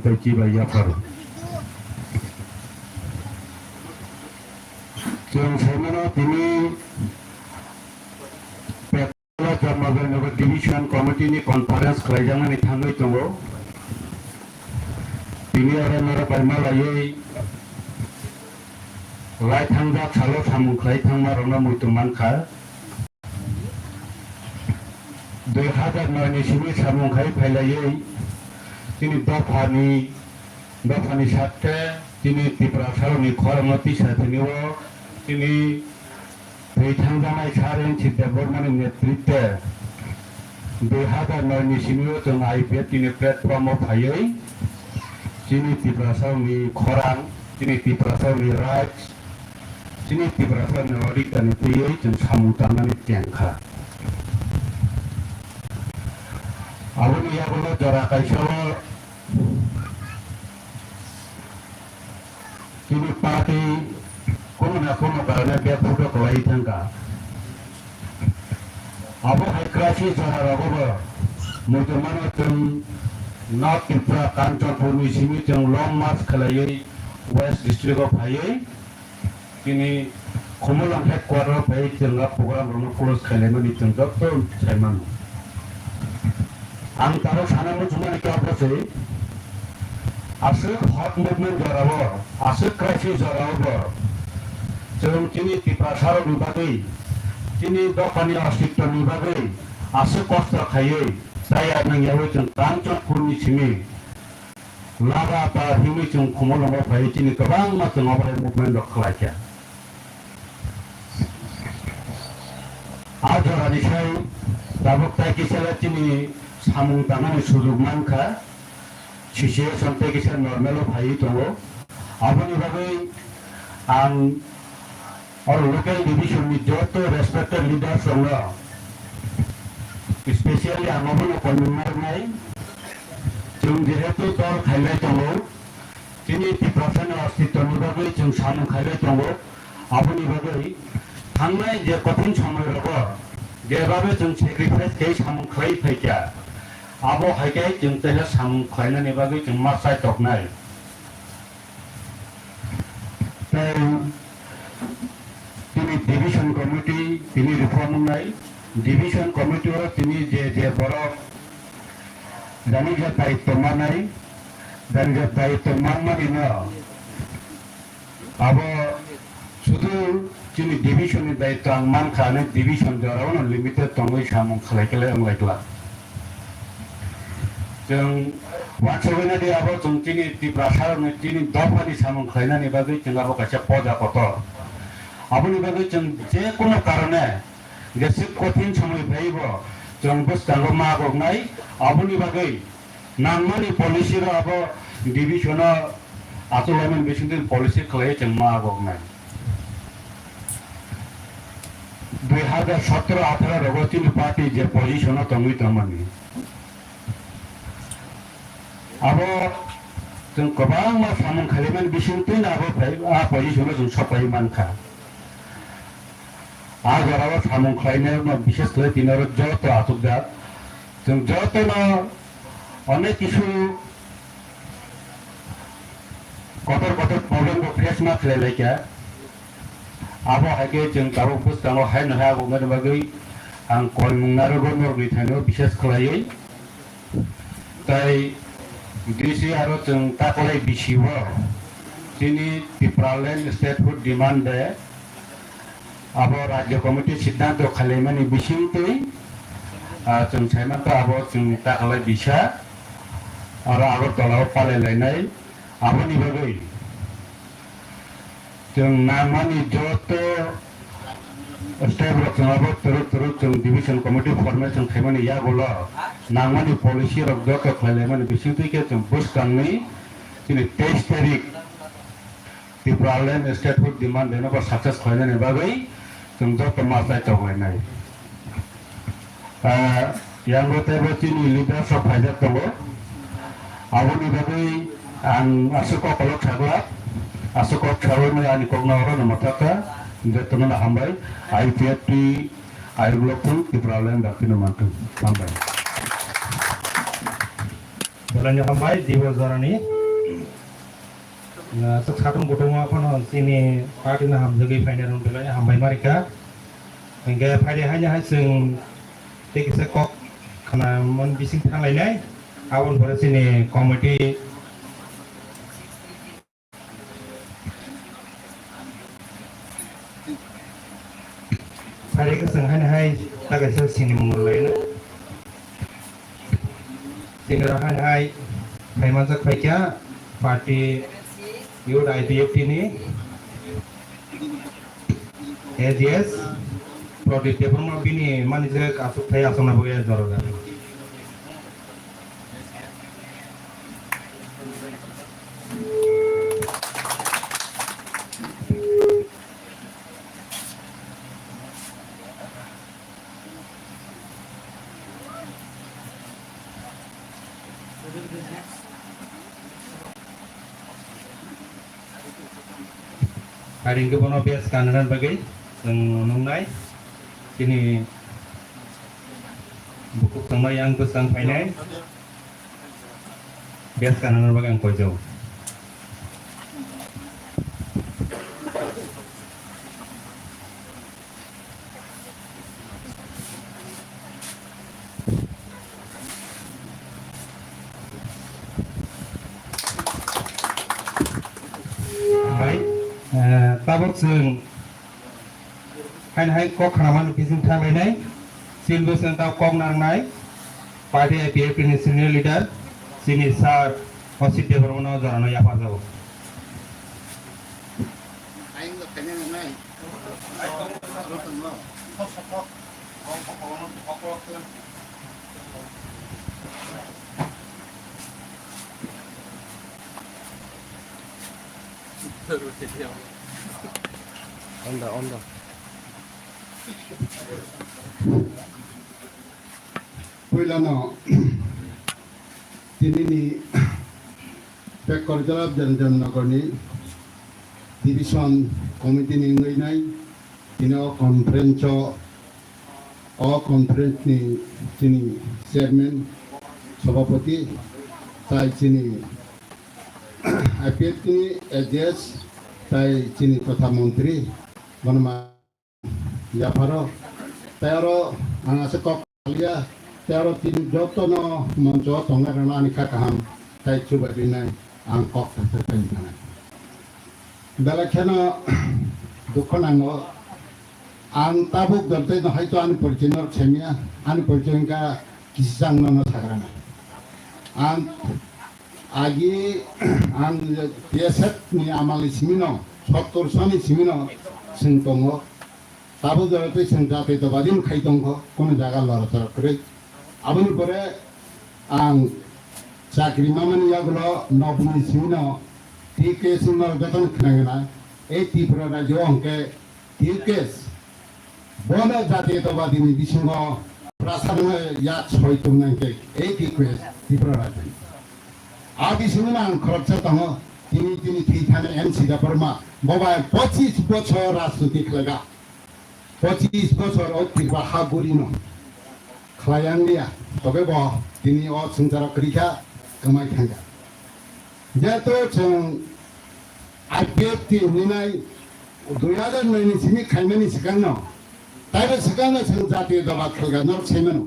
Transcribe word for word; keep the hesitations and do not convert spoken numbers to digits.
tei chibai yapharo. Chwng saimano tini Petla Jamnagar Nagar Division Committee ni conference khlaijakmani thangwi tongo. Tini oro norok bai malaiwi lai thangjak salo samung khlai thangma rokno muitu mankha. Dui hazar noi ni simi samung khai phailaiwi chini dophani, dophani sakhe chini Tiprasarokni khorangno tisa thwinio chini thwi thangjaknai Sir N C Debbarmani netritwe dui hazar noi ni simio chwng I P F T ni platform o phaiwi chini Tiprasarokni khorang, chini Tiprasarokni rights, chini Tiprasarokni odhikar ni twiwi chwng samung tangnani tengkha. Aboni yagulo jora kaisa o chini party kono na kono karone bek phuto kwlai thangkha. Abo hai crisis jora rogo bo muitu mano chwng North Tripura Kanchanpur ni simi chwng long march khlaiwi West District o phaiwi chini Khumulwng headquarter o phai chwng a program rokno close khailai mani chwng joto sai mano. Ang taro sana muchungmani khe abo se aswk hot movement jorao, aswk crisis jorao bo chwng chini Tiprasarokni bagwi, chini dophani ostitwni bagwi aswk kosto khaiwi tayar nangyawi chwng Kanchanpur ni simi Lagatar himwi chwng Khumulwngo phaiwi chini kwbangma chwng obo hai movement rok khlaikha. A jorani sai tabuk tai kisa le chini samung tangnani sujuk mankha, situation tai kisa normal o phaiwi tongo. Aboni bagwi ang Oro local division ni joto respected leaders rokno, specially ang obono konwi narwknai, chwng jehetu dol khailai tongo, chini Tiprasani ostitwni bagwi chwng samung khailai tongo, aboni bagwi thangnai je kothin somoi rogo jebabe chwng sacrifice khe samung khlai phaikha, abo hai khe chwng teisa samung khlainani bagwi chwng ma chai toknai. Tei tini division committee tini reform wngnai, division committee o tini je je borok jani je daitw manai, jani je daitw manmani no abo sudu chini division ni daitw ang mankha, ani division jorao no limited tongwi samung khlai khlai wng lai glak. Chwng uansugwi nadi abo chwng chini Tiprasa rokni chini dophani samung khlainani bagwi chwng abo kaisa poja kotor. Aboni bagwi chwng je kono karone jeswk kothin somoi phaibo chwng bwskango ma goknai, aboni bagwi nangmani policy rok abo division o achuk laimani bisingtwi policy khlaiwi chwng ma goknai. Dui hazar sotro atharo rogo chini party je position o tongwi tongmani, abo chwng kwbangma samung khlaimani bisingtwi abo phai, a position o chwng sopai mankha. A jorao samung khlainai no bishes khlai tini oro joto achukjak. Chwng jotono onek kisu kotor kotor problem bo face ma khlai laikha. Abo hai khe chwng tabuk bwskango hai no hai abo wngmani bagwi ang koimung narwgo norokni thaino bishes khlaiwi. Tai D C aro chwng taklai bisi o chini Tipraland Statehood Demand Day abo Rajya Committee siddhanto khailaimani bisingtwi, ah, chwng saimankha abo chwng taklai bisa aro Agartala o palai lainai. Aboni bagwi chwng nangmani joto step rok chwng abo twrwk twrwk chwng division committee formation khaimani yagulo nangmani policy rok joto khlailaimani bisingtwi khe chwng bwskangni chini teis tarik Tipraland Statehood Demand Day no bo success khlainani bagwi chwng joto ma chai tok lainai. Ah, yang bo teibo chini leaders rok phaijak tongo. Aboni bagwi ang aswk kok kolok sagla, aswk kok sawi maya ani kokno oro no mathaka, jotono no hambai, I P F T, ayuk lokthung, Tipraland dakti no manthung. Hambai. Belai no hambai, Dibo Jorani. Ah, swk satung kutung o phano chini party no hamjagwi phainai rok belai no hambai ma rikha. Hingke phaidi haino hai chwng tei kisa kok khna mon bising thang lainai. Aboni pore chini committee Phaidi khe chwng haino hai ta kaisa sini mungwi laino. Sini rok haino hai phai manjak phaikha party youth I P F T ni A G S Pradip Debbarma bini manijak aswk thai aswkna bagwi jora rwkha. Haring ke bono bes kanana bagwi chwng nungnai. Chini bukhuk tongma yang bwsang phainai. Bes kanana bagwi ang koijao. Bai, eh, tabuk chwng haino hai kok khnamani bising thanglainai, chini bwswng tao kok nangnai, party I P F T ni senior leader, chini sir Osit Debbarmano jorano yapharjago. Onda, onda. Puilano tinini Pekkorjala Janjannagarni division committee ni wngwi nai tini o conference o, o conference ni tini chairman, sabhapati, tai chini I P F T ni A G S, tai chini totha montri, bono ma yapharo. Tei oro ang aswk kok liya, tei oro tini jotono moncho tongnai rokno ani kha kaham tei chubarinai ang kok thangsa tei thanai. Belai kheno dukho nango, ang tabuk dol tei no hai to ani porichoi no semiya, ani porichoi wngkha kisisang nono sagrana. Ang agi ang T S F ni amal ni simi no, sottor sani simi no chwng tongo. Tabuk jora tei chwng jati doba din khai tongkho, kunu jaga lora chora kwrwi. Aboni pore ang chakri mamani yagulo nobini simi no T K S ni norok jotono khna gana, ei Tripura rajyo hwnkhe T K S bono jati doba dini bisingo prasad yak soi tongnai hwnkhe ei T K S Tripura rajyo. A bisingo ang khoroksa tongo, tini tini thwi thani M C Debbarma, bo bai pochis bochor rajniti khlaijak. Pochis bochor o Tripura ha gurino khlai ang liya, tobe bo tini o swngcharo kwrwi kha, kwmai thangkha. Jehetu chwng I P F T hinwi nai dui hazar noi ni simi khaimani swkangno, taibo swkangno chwng jatiyo doba khlaiga norok sai mano.